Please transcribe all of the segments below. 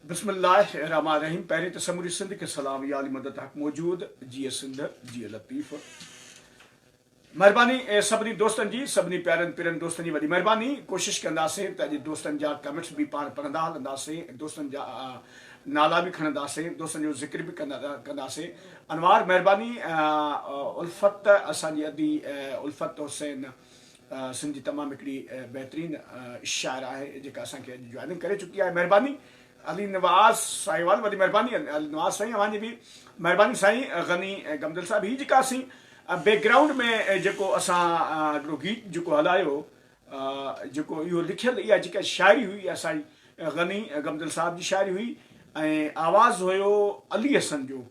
بسم الله الرحمٰن الرحيم پهرين ته سموري سنڌ کي سلام يا علي مدد حق موجود جيئي سنڌ جيئي لطيف مهرباني سڀني دوستن جي سڀني پيارن پيرن دوستن جي وڏي مهرباني ڪوشش ڪنداسين ته اڄ دوستن جا ڪمينٽس به پاڻ پڙهندا هلنداسين دوستن جا نالا به کڻنداسين دوستن جو ذڪر به ڪنداسين انوار مهرباني الفت اسان جي ادي الفت حسين سنڌ جي تمام هڪڙي بهترين شاعره آهي جيڪا اسان کي اڄ جوائننگ ڪري چڪي آهي مهرباني علي نواز سائيوال وڏي مهرباني علي نواز سائين اوهان جي به مهرباني سائين غني غمدل صاحب هي جيڪا اسين بيڪ گرائونڊ ۾ جيڪو اسان هڪڙو گيت جيڪو هلايو جيڪو اهو لکيل اها جيڪا شاعري هئي اها سائين غني غمدل صاحب جي شاعري هئي ۽ آواز هيو علي حسن جو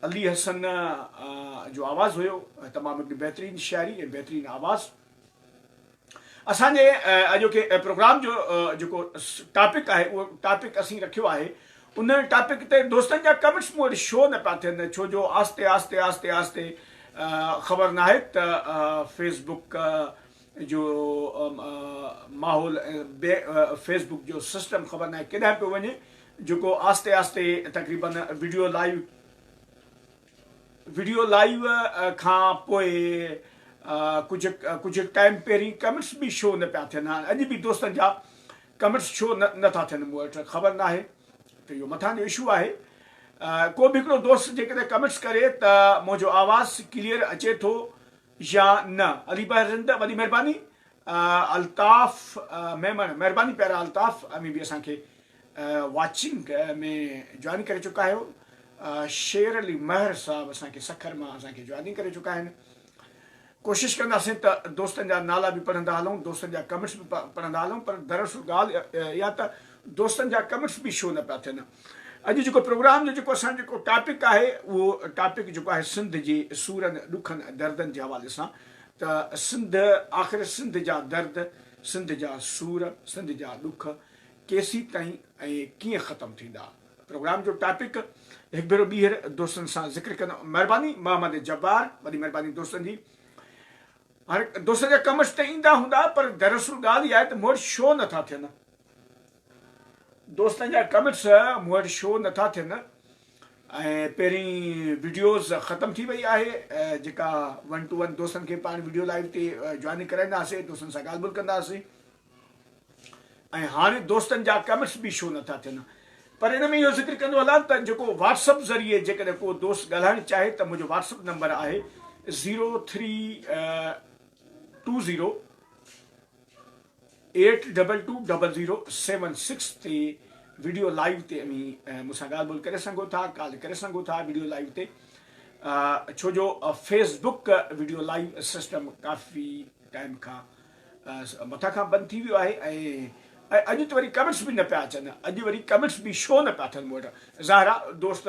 علي حسن جو آواز هيو تمام هڪڙي بهترين شاعري ۽ بهترين آواز. اسان جي اڄوڪي پروگرام جو جيڪو ٽاپڪ آهي اهو ٽاپڪ اسين رکيو آهي ان ٽاپڪ تي دوستن جا ڪمينٽس مون وٽ شو نه پيا ٿين ڇو جو آهستي آهستي آهستي آهستي خبر ناهي ته فيس بڪ جو ماحول فيس بڪ جو سسٽم خبر ناهي ڪيڏانهن پيو وڃي جيڪو آهستي آهستي تقريبن وڊيو لائيو وڊيو لائيو کان پوء ڪجهه ڪجهه ٽائيم پهرين ڪمينٽس به شو نه پيا ٿين هاڻ اڄ به دوستن جا ڪمينٽس شو نه ٿا ٿين مون وٽ خبر ناهي ته اهو مٿان جو اشو آهي ڪو به هڪڙو دوست جيڪڏهن ڪمينٽس ڪري ته منهنجو آواز ڪليئر اچي ٿو يا نه علي بحر رند وڏي مهرباني الطاف ميمڻ مهرباني پيارا الطاف اوهين به اسان کي واچنگ ۾ جوائن ڪري چڪا آهيو شير علي مهر صاحب اسان کي سکر مان اسان کي جوائننگ ڪري چڪا آهن ڪوشش ڪنداسين ته دوستن جا نالا به پڙهندا هلون دوستن جا ڪمينٽس به پڙهندا هلون پر دراصل ڳالهه اها ته دوستن جا ڪمينٽس به شو نه پيا ٿين اڄ جيڪو پروگرام جو جيڪو اسان جيڪو ٽاپڪ آهي اهو ٽاپڪ جيڪو آهي سنڌ جي سورن ڏکن دردن جي حوالي سان ته سنڌ آخر سنڌ جا درد سنڌ جا سور سنڌ جا ڏک ڪيسيتائين ۽ ڪيئن ختم ٿيندا؟ پروگرام جو ٽاپڪ هڪ ڀيرو ٻيهر دوستن سان ذڪر ڪندم. مهرباني محمد جبار وڏي مهرباني دوستن جي. هاڻي دوستن جا ڪمينٽس ته ايندا هوندا پر دراصل ڳالهه اها آهي ته مون وٽ شو نٿا ٿين. دوستن جا ڪمينٽس مون وٽ شو نٿا ٿين ۽ پهرين وڊيوز ختم ٿي وئي آهي جيڪا ون ٽو ون دوستن کي پاڻ وڊيو لائيو تي جوائننگ ڪرائيندا هئاسين دوستن سان ڳالهه ٻولهه ڪندا هئاسين. ۽ هاڻي دوستن جا ڪمينٽس به شو نٿا ٿين پر ان ۾ اهو ذڪر ڪندو هلان ته جيڪو واٽس اپ ذريعي جيڪڏهن ڪو دوست ڳالهائڻ چاهي ته منهنجو واٽس اپ نمبر آهي zero three two zero eight double two double zero seven six تي وڊيو لائيو تي اوهين مون سان ڳالهه ٻولهه ڪري سگهو ٿا ڪال ڪري سگهو ٿا وڊيو لائيو تي ڇو جو Facebook video live system ڪافي ٽائيم کان مٿان کان بند ٿي ويو آهي ۽ اڄ ته وري ڪمينٽس به نه پيا اچن اڄ وري ڪمينٽس به شو نه پيا ٿين مون وٽ ظاهر آ دوست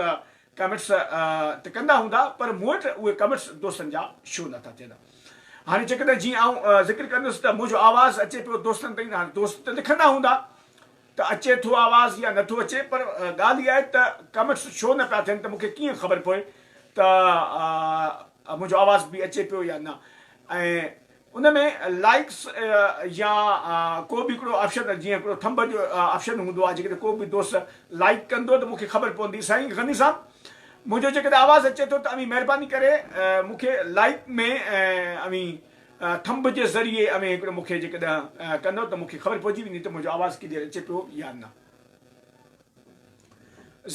ڪمينٽس ته ڪندا هوندا پر مون وٽ اهي ڪمينٽس دوستن جا شو نه ٿا ٿين هاڻي جيڪڏهن جيئن آئون ذڪر ڪندس ته منهنجو آواز اچي پيو دوستن تائين هاڻي دوست ته لکندا هوندا ته اچي ٿو آواز يا نه ٿو اچي پر ڳالهه اها آهي ته ڪمينٽس شو نه پيا ٿين ته مون کي ڪيئن خبر پوي ته منهنجو آواز به اچي پيو يا نه ۽ ان ۾ لائيڪس يا ڪو به هڪڙو آپشن جيئن هڪڙو ٿمب جو آپشن هوندو آهي جيڪڏهن ڪو به دوست لائيڪ ڪندو ته مون کي خبر پوندي سائين غني صاحب منهنجو جيڪڏهن آواز اچي ٿو ته اوهين مهرباني ڪري مون کي لائيڪ ۾ اوهين ٿمب جي ذريعي اوهين هڪڙو مون کي جيڪڏهن ڪندو ته مون کي خبر پئجي ويندي ته منهنجو آواز ڪليئر اچي پيو يا نه.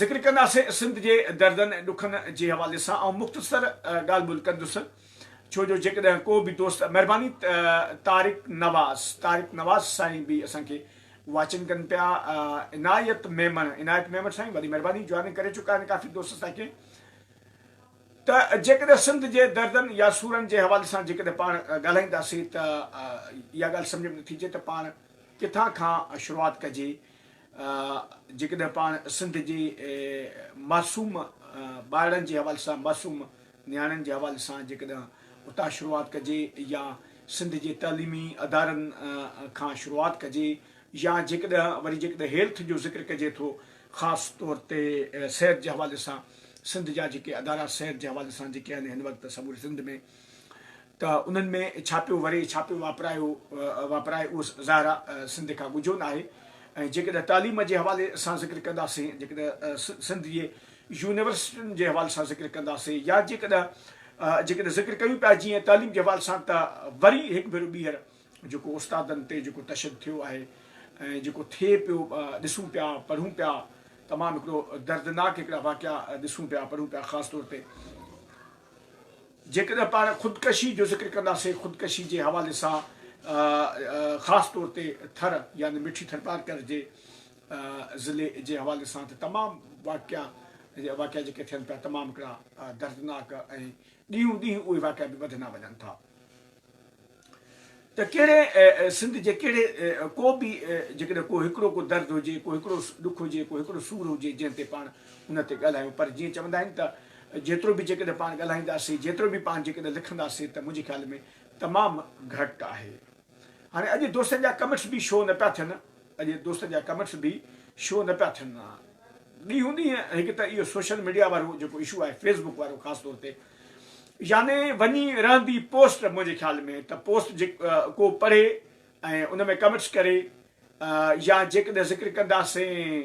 ذڪر ڪنداسين سنڌ جي دردن ۽ ڏکن جي حوالي سان آئون مختصر ڳالهه ٻولهه ڪندس ڇو جو جيڪڏهن ڪو به دوست مهرباني طارق نواز طارق نواز سائين به اسان کي واچنگ ڪن پيا عنايت ميمڻ عنايت ميمڻ سائين وڏي مهرباني جوائننگ ڪري چڪا آهن ڪافي دوست اسان کي ته جيڪڏهن سنڌ جي دردن يا سورن جي حوالي سان جيڪڏهن پاڻ ڳالهائينداسين ته اها ڳالهه سمجهه ۾ نٿي اچي ته پاڻ ڪٿان کان شروعات ڪجي جيڪڏهن پاڻ سنڌ جي معصوم ٻارڙن جي حوالي سان معصوم نياڻين جي حوالي سان جيڪڏهن اتان شروعات ڪجي يا سنڌ جي تعليمي ادارن کان شروعات ڪجي يا جيڪڏهن وري جيڪڏهن هيلٿ جو ذڪر ڪجي ٿو خاص طور تي صحت جي حوالي سان سنڌ جا جيڪي ادارا صحت جي حوالي سان جيڪي آهن هن وقت سموري سنڌ ۾ ته انهن ۾ ڇا پيو وري، ڇا پيو واپرايو واپرائي اهو ظاهر آ سنڌ کان ڳجهو ناهي ۽ جيڪڏهن تعليم جي حوالي سان ذڪر ڪنداسين، جيڪڏهن سنڌ جي يونيورسٽين جي حوالي سان ذڪر ڪنداسين يا جيڪڏهن جيڪڏهن ذڪر ڪيون پيا جيئن تعليم جي حوالي سان ته وري هڪ ڀيرو ٻيهر جيڪو استادن تي جيڪو تشدد ٿيو آهي ۽ جيڪو ٿئي پيو ڏسون پيا پڙهون پيا تمام هڪڙو دردناڪ هڪڙا واقعا ڏسون پيا پڙهون پيا خاص طور تي جيڪڏهن پاڻ خودڪشي جو ذڪر ڪنداسين، خودڪشي جي حوالي سان خاص طور تي ٿر يعني مٺي ٿرپارڪر جي ضلعي جي حوالي سان ته تمام واقعا واقعا جيڪي ٿين پيا تمام هڪڙا دردناڪ ۽ ڏينهون ڏينهن اهي واقعا به وڌندا وڃن ٿا. ته ڪهڙي سنڌ جي ڪهڙي ڪو به جيڪڏهن ڪو هڪڙو ڪو درد هجي، ڪو هڪڙو ڏک هجي، ڪو هڪڙو سور هجي جنهن تي پاڻ ان تي ڳالهايون پر جيئن چوندا آهن ته جيترو به جيڪڏهن پاڻ ڳالهائينداسين، جيترو به پاڻ جيڪڏهن لکنداسين ته منهنجي خيال ۾ تمام گهٽ آهي. هاڻي اڄ دوستن جا ڪمينٽس به شو نه پيا ٿين، اڄ دوستن جا ڪمينٽس به شو نه پيا ٿين. ڏينهون ڏينهن هڪ ته اهو سوشل ميڊيا وارو جيڪو اشو آهي فيس بڪ وارو خاص طور تي يعني وڃي رهندي پوسٽ منهنجي خيال ۾ ته پوسٽ جي ڪو پڙهي ۽ ان ۾ ڪمينٽس ڪري يا جيڪڏهن ذڪر ڪنداسين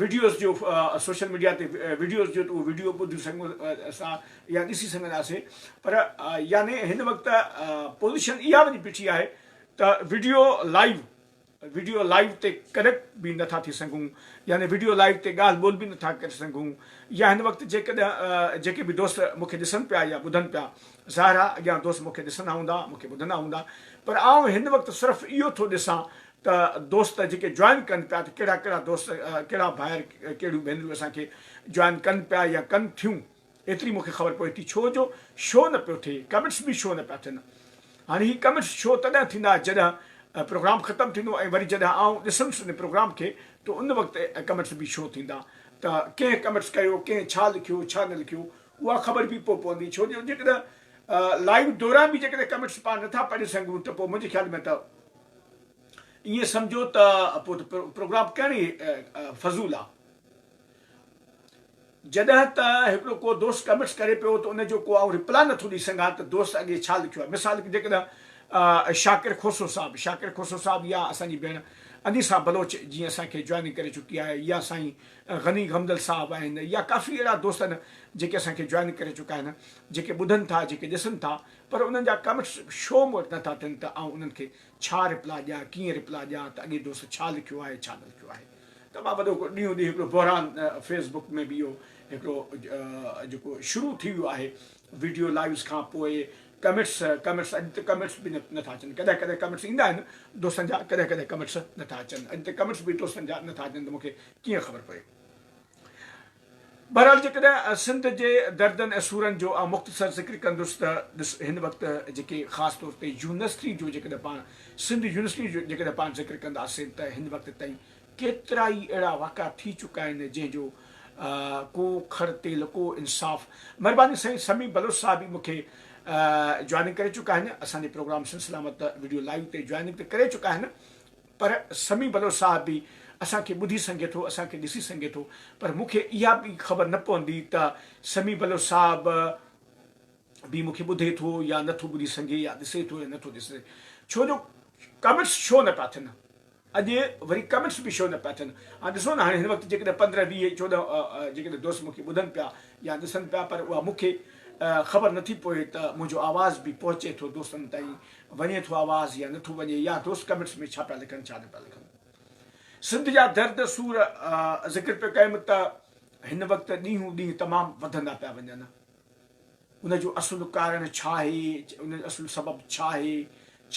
وڊيوز جو سوشل ميڊيا تي وڊيوز جو ته اهو وڊيو ٻڌي سگهون اسان يا ڏسي سگهنداسين پر يعني هن وقت پوزيشن اها وڃي بيٺي آهي ته وڊيو لائيو وڊيو لائيو تي ڪنيڪٽ به نٿا ٿي سگهون يعني وڊيو لائيو تي ڳالهه ٻولهه به نٿا ڪري سگهون يا هن وقت جيڪڏهن جيڪي به دوست مون کي ڏسن پيا يا ٻڌن پيا ظاهر آهي اڳيان دوست مون کي ڏسندا هوندا مون کي ٻڌندا هوندا پر آئون هن وقت صرف اهو ٿو ڏسان ته دوست جيڪي جوائن ڪن پيا ته ڪهڙا ڪهڙا دوست ڪهڙا ڀائر ڪهڙيون ڀينريون اسان کي جوائن ڪن پيا يا ڪن ٿيون ايتري مون کي خبر پوي ٿي ڇو جو شو نه پيو ٿئي ڪمينٽس به شو نه پيا ٿين هاڻي هي ڪمينٽس شو تڏهن ٿيندا جڏهن پروگرام ختم ٿيندو ۽ وري جڏهن آئون ڏسندس ان پروگرام کي ته ان وقت ڪمينٽس به شو ٿيندا ته ڪنهن ڪمينٽس ڪيو ڪنهن ڇا لکيو ڇا نه لکيو اها خبر به پوء پوندي ڇو جو جيڪڏهن لائيو دوران به جيڪڏهن ڪمينٽس پاڻ نٿا پڙهي سگهون ته پوء منهنجي خيال ۾ ته ائين سمجهو ته پوء ته پروگرام ڪرڻ ئي فضول آ. جڏهن ته هڪڙو ڪو دوست ڪمينٽس ڪري پيو ته ان جو ڪو آئون رپلاء نٿو ڏئي سگهان ته دوست اڳي ڇا لکيو آهي مثال جيڪڏهن شاڪر کوسو صاحب شاڪر کوسو صاحب يا اسان جي ڀيڻ انيسا بلوچ جيئن اسان کي جوائننگ ڪري چڪي آهي يا سائين غني غمدل صاحب آهن يا ڪافي اهڙا دوست آهن جيڪي اسان کي جوائن ڪري چڪا آهن جيڪي ٻڌن ٿا جيڪي ڏسن ٿا پر انهن جا ڪمينٽس شو مون وٽ نٿا ٿين ته آئون انهن کي ڇا رپلاء ڏيان ڪيئن رپلاء ڏيان ته اڳي دوست ڇا لکيو آهي ڇا نه لکيو آهي. تمام وڏو هڪڙو ڏينهون ڏينهن هڪڙو بحران فيس بڪ ۾ به اهو هڪڙو جيڪو شروع ٿي ويو آهي ويڊيو لائيوز کان پوء ڪمينٽس ڪمينٽس اڄ ته ڪمينٽس به نٿا اچن ڪڏهن ڪڏهن ڪمينٽس ايندا آهن دوستن جا ڪڏهن ڪڏهن ڪمينٽس نٿا اچن اڄ ته ڪمينٽس به دوستن جا نٿا اچن ته مونکي ڪيئن خبر پئي بهرحال جيڪڏهن سنڌ جي دردن ۽ سورن جو آئون مختصر ذڪر ڪندس ته ڏس هن وقت جيڪي خاص طور تي يونيورسٽي جو جيڪڏهن پاڻ سنڌ يونيورسٽي جو جيڪڏهن پاڻ ذڪر ڪنداسين ته هن وقت تائين ڪيترائي اهڙا واقعا ٿي چڪا آهن جنهن جو ڪو کڙ تيل ڪو انصاف مھرباني سائين سميع بلوچ صاحب به مونکي جوائننگ ڪري چڪا آهن اسان جي پروگرام سنڌ سلامت وڊيو لائيو تي جوائننگ ته ڪري چڪا آهن پر سميع بلوچ صاحب به اسان کي ٻڌي سگهي ٿو، اسان کي ڏسي سگهي ٿو، پر مون کي اها به خبر نه پوندي ته سميع بلوچ صاحب به مون کي ٻڌي ٿو يا نه ٿو ٻڌي سگهي يا ڏسي ٿو يا نه ٿو ڏسي، ڇو جو ڪمينٽس شو نه پيا ٿين، اڄ وري ڪمينٽس به شو نه پيا ٿين. هاڻي ڏسو نه هاڻي هن وقت جيڪڏهن 15 20 14 جيڪڏهن دوست مون کي ٻڌن پيا يا ڏسن پيا پر اها مون کي خبر نه ٿي پوي ته منهنجو آواز به پهچي ٿو دوستن تائين وڃي ٿو آواز يا نٿو وڃي يا دوست ڪمينٽس ۾ ڇا پيا لکن ڇا نه پيا لکن. سنڌ جا درد سور ذڪر پيو ڪيم ته هن وقت ڏينهون ڏينهن تمام وڌندا پيا وڃن ان جو اصل ڪارڻ ڇا آهي ان جو اصل سبب ڇا آهي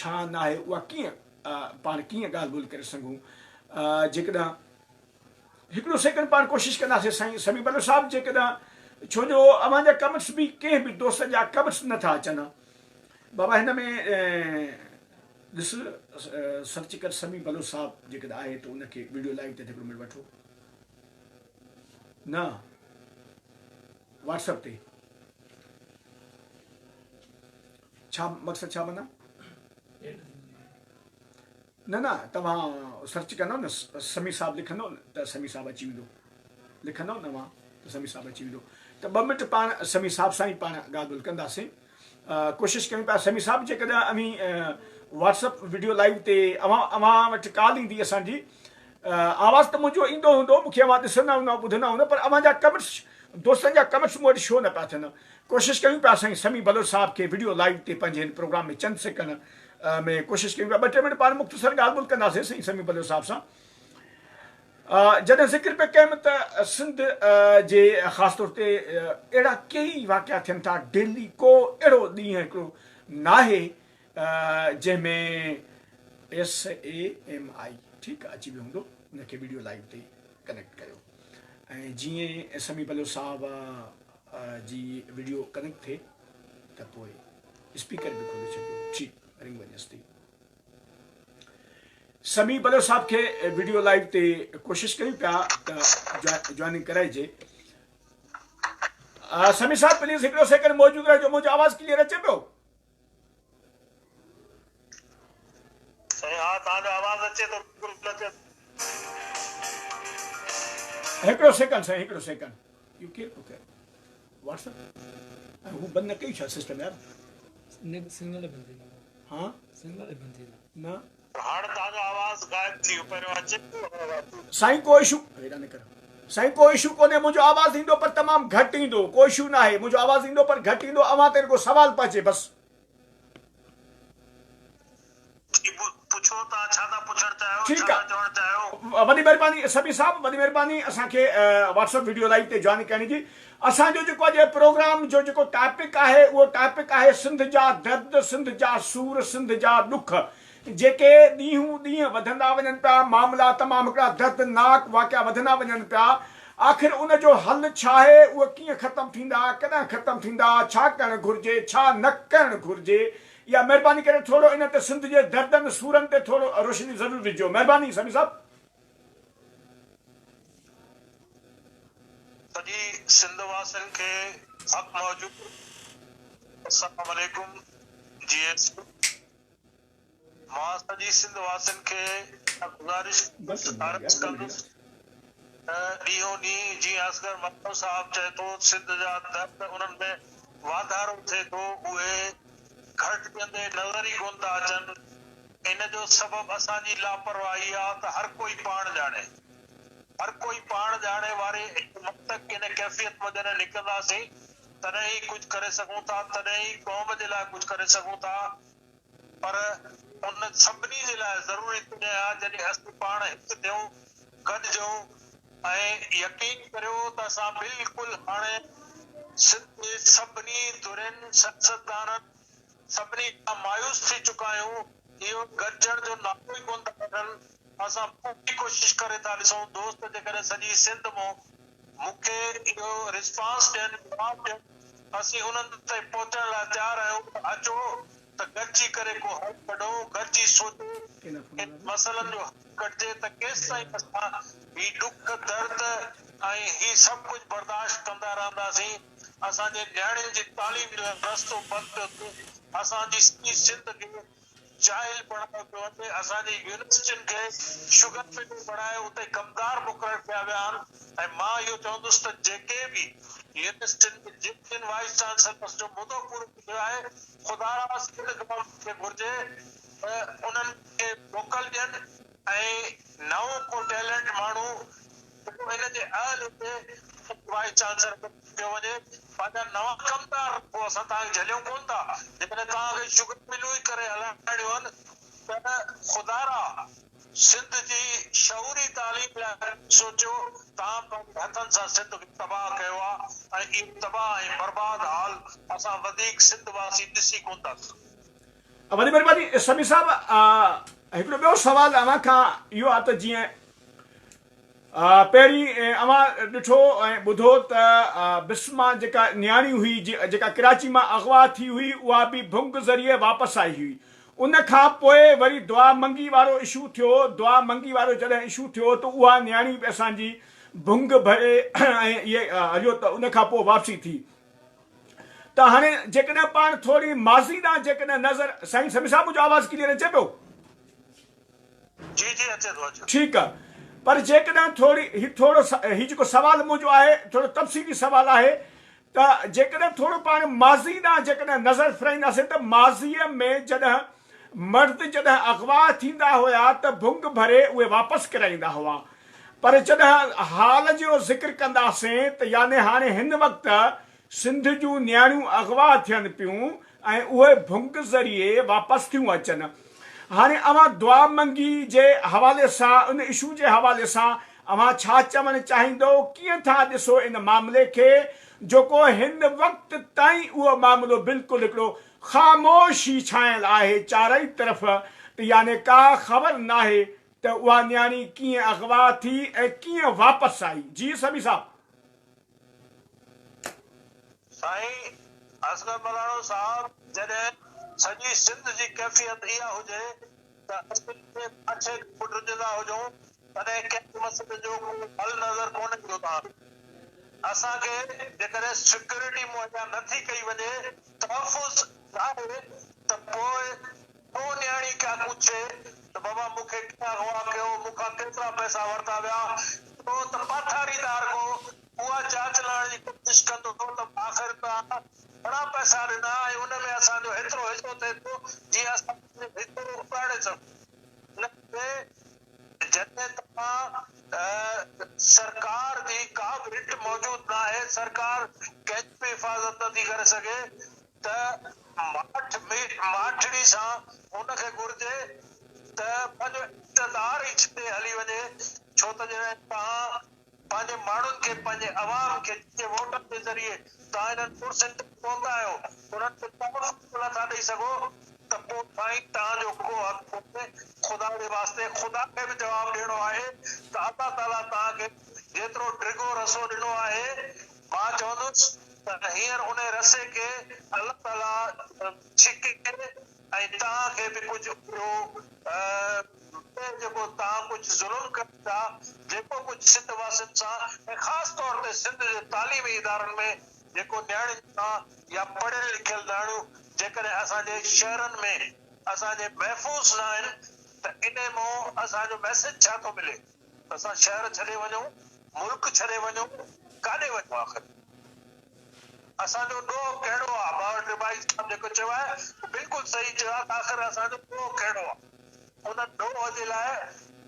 ڇا ناهي اها ڪيئن پاڻ ڪيئن ڳالهه ٻولهه ڪري سگهون جيڪڏهن هڪڙو سيڪنڊ پاڻ ڪوشش ڪنداسين سائين سميع بلوچ صاحب جيڪڏهن ڇو جو اوهان جا ڪمينٽس به ڪنهن به دوست جا ڪمينٽس نه ٿا اچن بابا هن ۾ ڏس سرچ ڪر سميع بلوچ صاحب جيڪڏهن آهي ته ان کي ويڊيو لائيو تي هڪڙو منٽ وٺو نه واٽس اپ تي ڇا مقصد ڇا معنيٰ نه نه توهان سرچ ڪندو نه سميع صاحب لکندو ته سميع صاحب اچي ويندو لکندو نه اوهان ته سميع صاحب اچي ويندو ته ٻه منٽ پاڻ سميع صاحب سان ئي پاڻ ڳالهه ٻولهه ڪنداسين ڪوشش ڪيون پيا سميع صاحب جيڪڏهن اوهين واٽس اپ وڊيو لائيو تي اوهان اوهان وٽ ڪال ايندي اسان جي آواز ته منهنجو ايندو هوندو مون کي اوهان ڏسندا هوندا ٻڌندا هوندا پر اوهان جا ڪمينٽس دوستن جا ڪمينٽس مون وٽ شو نه پيا ٿين. ڪوشش ڪيون پيا سائين سميع بلوچ صاحب کي وڊيو لائيو تي پنهنجي هن پروگرام ۾ چند سيڪنڊ ۾ ڪوشش ڪيون پيا ٻه ٽي منٽ پاڻ مختصر ڳالهه ٻولهه ڪنداسين سائين سميع بلوچ صاحب سان. جڏهن ذڪر پئي ڪيم ته سنڌ جي خاص طور تي اهڙا ڪيئي واقعا ٿين ٿا ڊيلي ڪو اهڙو ڏينهن هڪڙو ناهي جنهن ۾ ايس اي ايم I ٺيڪ اچي ويو هوندو ان کي ويڊيو لائيو تي ڪنيڪٽ ڪيو ۽ جيئن سميع بلوچ صاحب جي ويڊيو ڪنيڪٽ ٿئي ته پوء اسپيڪر به کولي ڇڏيو ٺيڪ رنگ وڃيس ٿي سميع بلوچ صاحب کي ويڊيو لائيو تي ڪوشش ڪيون پيا ته جوائننگ ڪرائجي. سميع صاحب پليز هڪڙو سيڪنڊ موجود رهجو منهنجو آواز ڪليئر اچي پيو؟ سائين ها توهان جو آواز اچي ٿو بلڪل اچي ٿو. هڪڙو سيڪنڊ سائين هڪڙو سيڪنڊ اهو ڪير پيو ڪري واٽس اپ ۽ هو بند نه ڪئي ڇا سسٽم يار سگنل بند ٿيندو ها سگنل بند ٿيندو نه هاڻ توهان جو آواز غائب ٿي ويو پهريون اچي پيو هاڻ غائب ٿي ويو. سائين ڪو اشو هيڏانهن نه ڪر سائين ڪو اشو ڪونهي منهنجو آواز ايندو پر تمام گهٽ ايندو ڪو اشو ناهي منهنجو آواز ايندو پر گهٽ ايندو اوهان تي رڳو سوال پهچي بس. جي پڇو توهان ڇا ٿا پڇڻ چاهيو ٺيڪ ڇا آ ٿا چوڻ چاهيو. وڏي مهرباني سميع صاحب وڏي مهرباني اسان کي واٽس اپ وڊيو لائيو تي جوائن ڪرڻ جي اسان جو جيڪو اڄ پروگرام جو جيڪو ٽاپڪ آهي اهو ٽاپڪ آهي سنڌ جا درد سنڌ جا سور سنڌ جا ڏک جيڪي ڏينهون ڏينهن وڌندا وڃن پيا معاملا تمام هڪڙا دردناڪ واقعا وڌندا وڃن پيا آخر ان جو حل ڇاهي اهي ڪيئن ختم ٿيندا ڪڏهن ختم ٿيندا ڇا ڪرڻ گهرجي ڇا نه ڪرڻ گهرجي يا مهرباني ڪري ٿورو ان تي سنڌ جي دردن سورن تي ٿورو روشني ضرور وجهجو مهرباني سميع صاحب. سڄي سنڌ واسين کي حق موجود السلام عليڪم جي ايس مان سڄي سنڌ واسين کي اها گذارش عرض ڪندس ته ڏينهون ڏينهن جيئن اصغر مگسي صاحب چئي ٿو سنڌ جا درد انهن ۾ واڌارو ٿئي ٿو اهي گهٽجندي نظر ئي ڪونه ٿا اچن ان جو سبب اسان جي لاپرواهي آ ته هر ڪوئي پاڻ ڄاڻي هر ڪوئي پاڻ ڄاڻي واري منطق ان ڪيفيت مان جڏهن نڪرنداسين تڏهن ئي ڪجهه ڪري سگهون ٿا تڏهن ئي قوم جي لاء ڪجهه ڪري سگهون ٿا پر ان سڀني جي لاء ضروري تڏهن آ جڏهن اسين پاڻ هڪ ٿيون گڏجون ۽ يقين ڪريو ته اسان بلڪل هاڻي سنڌ جي سڀني ڌرين سياستدانن سڀني کان مايوس ٿي چڪا آهيون، اهو گڏجڻ جو نالو ئي ڪونه ٿا وٺن، اسان پوري ڪوشش ڪري ٿا ڏسون، دوست جيڪڏهن سڄي سنڌ مون مون کي اهو رسپانس ڏين، جواب ڏين، اسين انهن تائين پهچڻ لاء تيار آهيون ته اچو ته گڏجي ڪري ڪو حل ڪڍون، گڏجي سوچي انهن مسئلن جو حل ڪڍجي ته ڪيستائين اسان هي ڏک، درد ۽ هي سڀ ڪجهه برداشت ڪندا رهنداسين. اسان جي نياڻين جي تعليم جو رستو بند پيو ٿئي، اسان جي سڄي سنڌ کي جاهل بڻايو پيو وڃي، اسان جي يونيورسٽين کي شگر ملون بڻائي اتي ڪمدار مقرر ڪيا ويا آهن ۽ مان اهو چوندس ته جيڪي به يونيورسٽين ۾ جن جن وائيس چانسلرس جو مدو پورو ٿي ويو آهي خدارا سنڌ گورنمينٽ کي گهرجي ته انهن کي موڪل ڏين ۽ نئون ڪو ٽيلنٽ ماڻهو جيڪو ان جي اهل هجي ان کي وائيس چانسلر مقرر ڪيو وڃي. پنهنجا نوان ڪمدار رکو اسان توهان کي جهليون ڪونه ٿا. جيڪڏهن توهان کي شگر ملون ئي ڪري هلائڻيون آهن ته خدارا سنڌ جي شعوري تعليم لاء سوچيو. توهان پنهنجي هٿن سان سنڌ کي تباهه ڪيو آهي ۽ اهو تباهه ۽ برباد حال اسان وڌيڪ سنڌ واسي ڏسي ڪونه ٿا سگهون. وڏي مهرباني سميع صاحب هڪڙو ٻيو سوال اوهان کان اهو آهي ته جيئن پهرين اوهان ڏٺو ۽ ٻڌو ته بسما جيڪا نياڻي هئي جيڪا ڪراچي مان اغوا ٿي هئي اها به ڀنگ ذريعي واپس آئي هئي ان کان پوء وري دعا منگي وارو اشو ٿيو دعا منگي وارو جڏهن اشو ٿيو ته اها نياڻي به اسان جي ڀنگ ڀري ۽ اهي هليو ته ان کان پوء واپسي ٿي ته هاڻي جيڪڏهن پاڻ ٿوري ماضي ڏانهن جيڪڏهن نظر سائين سميع صاحب منهنجو آواز ڪليئر اچي پيو؟ جي جي اچي ٿو اچي ٿو. ٺيڪ آ پر جيڪڏهن ٿوري هي ٿورو هي جيڪو سوال منهنجو آهي ٿورو تفصيلي سوال آهي ته جيڪڏهن ٿورو پاڻ ماضي ڏانهن جيڪڏهن نظر ڦيرائينداسين ته ماضيء ۾ جڏهن مرد جڏهن اغوا ٿيندا هيا ته ڀنگ ڀري اهي واپس ڪرائيندا هئا پر جڏهن حال جو ذڪر ڪنداسين ته يعني هاڻي هن وقت سنڌ جون نياڻيون اغوا ٿين پيون ۽ اهي ڀنگ ذريعي واپس ٿيون اچن. هاڻي اوهان دعا منگي جي حوالي سان ان اشو جي حوالي سان اوهان ڇا چوڻ چاهيندؤ ڪيئن ٿا ڏسو ان معاملي کي جيڪو هن وقت تائين اهو معاملو بلڪل هڪڙو خاموشي ڇانيل آهي چارئي طرف ته يعني ڪا خبر ناهي ته اها نياڻي ڪيئن اغوا ٿي ۽ ڪيئن واپس آئي جي سميع صاحب. سائين اصغر ملاڻو صاحب جڏهن سڄي سنڌ جي ڪيفيت اها هجي ته اسين ڪنهن پاڇي کان به ڊڄندا هجون تڏهن ڪنهن به مسئلي جو ڪو حل نظر ڪونه ايندو توهان کي. اسان کي جيڪڏهن سيڪيورٽي مهيا نه ٿي ڪئي وڃي، تحفظ ناهي ته پوء ڪو نياڻي ڪا پڇي ته بابا مون کي ڪنهن اغوا ڪيو، مون کان ڪيترا پئسا ورتا ويا، ڇو ته پاٿاريدار ڪو اها جاچ لهڻ جي ڪوشش ڪندو ته آخر توهان گهڻا پئسا ڏنا ۽ ان ۾ اسان جو هيترو حصو ٿئي ٿو جيئن اسان پنهنجو حصو اپائڻي سگهون. ان ڪري جڏهن توهان سرڪار جي ڪا به رٽ موجود ناهي، سرڪار ڪنهن جي به حفاظت نٿي ڪري سگهي ته ماٺ ماٺڙي سان هن کي گهرجي ته پنهنجو اقتدار ئي ڇڏي هلي وڃي ڇو ته جڏهن توهان پنهنجي ماڻهن کي پنهنجي عوام کي جن جي ووٽن جي ذريعي توهان انهن ڪرسين تي پهتا آهيو انهن کي تحفظ به نٿا ڏئي سگهو ته پوء سائين توهان جو ڪو حق ڪونهي خدا جي واسطي خدا کي به جواب ڏيڻو آهي ته الله تعاليٰ توهان کي جيترو ڊگهو رسو ڏنو آهي مان چوندس ته هينئر انهي رسي کي الله تعاليٰ ڇڪي ۽ توهان کي به ڪجهه اهو ڏئي جيڪو توهان ڪجهه ظلم ڪريو ٿا، جيڪو ڪجهه سنڌ واسين سان ۽ خاص طور تي سنڌ جي تعليمي ادارن ۾ جيڪو نياڻين سان يا پڙهيل لکيل نياڻيون جيڪڏهن اسان جي شهرن ۾ اسان جي محفوظ ناهن ته انهي مون اسان جو ميسيج ڇا ٿو ملي ته اسان شهر ڇڏي وڃون، ملڪ ڇڏي وڃون، ڪاڏي وڃون آخر؟ اسان جو ڏوهه ڪهڙو آ؟ باور ڊٻائي صاحب جيڪو چيو آهي اهو بلڪل صحيح چيو آهي ته آخر اسان جو ڏوهه ڪهڙو آ؟ ان ڏوهه جي لاء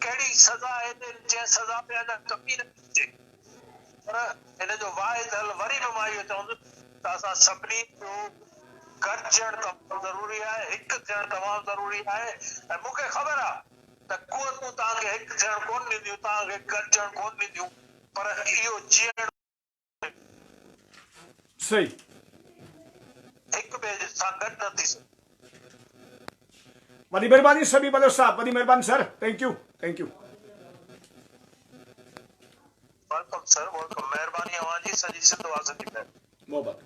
ڪهڙي سزا آهي جنهن سزا ۾ اڃا ڪمي نه ٿي اچي؟ پر ان جو واحد حل وري به مان اهو چوندس ته اسان سڀني جو گڏجڻ تمام ضروري آهي، هڪ ٿيڻ تمام ضروري آهي ۽ مون کي خبر آ ته قوتون توهان کي هڪ ٿيڻ ڪونه ڏينديون، توهان کي گڏجڻ ڪونه ڏينديون پر اهو جيئڻ صحيح. هڪ ٻئي سان گڏ نه ٿي سگهي. وڏي مھرباني سميع بلوچ صاحب وڏي مھرباني sir thank you thank you. Welcome sir welcome مهرباني اوهان جي سڄي سنڌ واسين جي مهرباني. محبت.